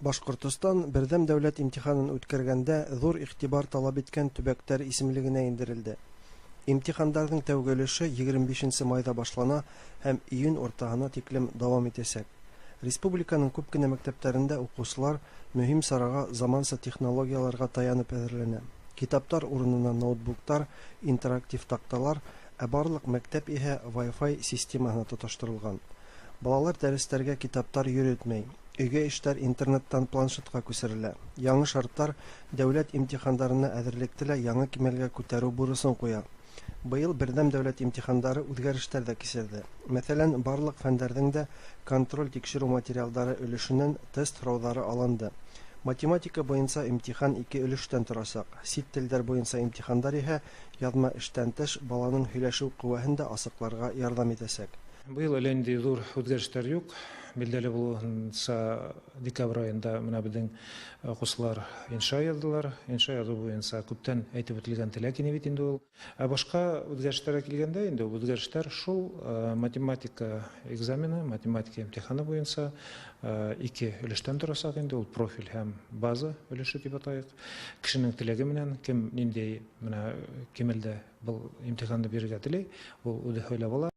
Башкортостан Бердәм дәүләт имтиханын үткәргәндә зур игътибар таләп иткән төбәктәр исемлегенә индерелде. Имтихандарның тәүге өлеше 25 майда башлана һәм июнь уртаһына тиклем дәвам итәчәк. Республиканың күп кенә мәктәпләрендә укучылар мөһим чарага заманча технологияләргә таянып әзерләнә. Китаптар урынына ноутбуктар, интерактив такталар, ә барлык мәктәп иһә Wi-Fi системаһына тоташтырылган. Балалар дәресләргә китаптар йөрөтмәй. Өйгә эшләр интернеттан планшетка күчерелә. Яңы шартлар дәүләт имтихандарына әзерлекте лә яңа кимәлгә күтәрү бурысын куя. Быел бердәм дәүләт имтихандары үзгәрешләр дә кичерде. Мәсәлән, барлык фәндәрнең дә контроль тикшерү материалдары өлешеннән тест сораулары алынды. Математика буенча имтихан ике өлештән торачак. Чит телдәр буенча имтихандар иһә язма эштән тыш баланың һөйләшү куәһен дә асыкларга ярдәм итәчәк. Быел әллә нинди зур үзгәрешләр юк. Билгеле булуынча, декабрь аенда менә безнең укучылар инша яздылар. Инша язу буенча күптән әйтеп үтелгән теләк иде бит инде ул. Ә башка үзгәрешләргә килгәндә, инде үзгәрешләр шул математика экзамены, математика имтиханы буенча ике өлештән торачак инде ул профиль һәм база өлеше дип атайык. Кешенең теләге белән кем нинди менә кимәлдә был имтиханны бирергә тели, ул үзе һайлап ала.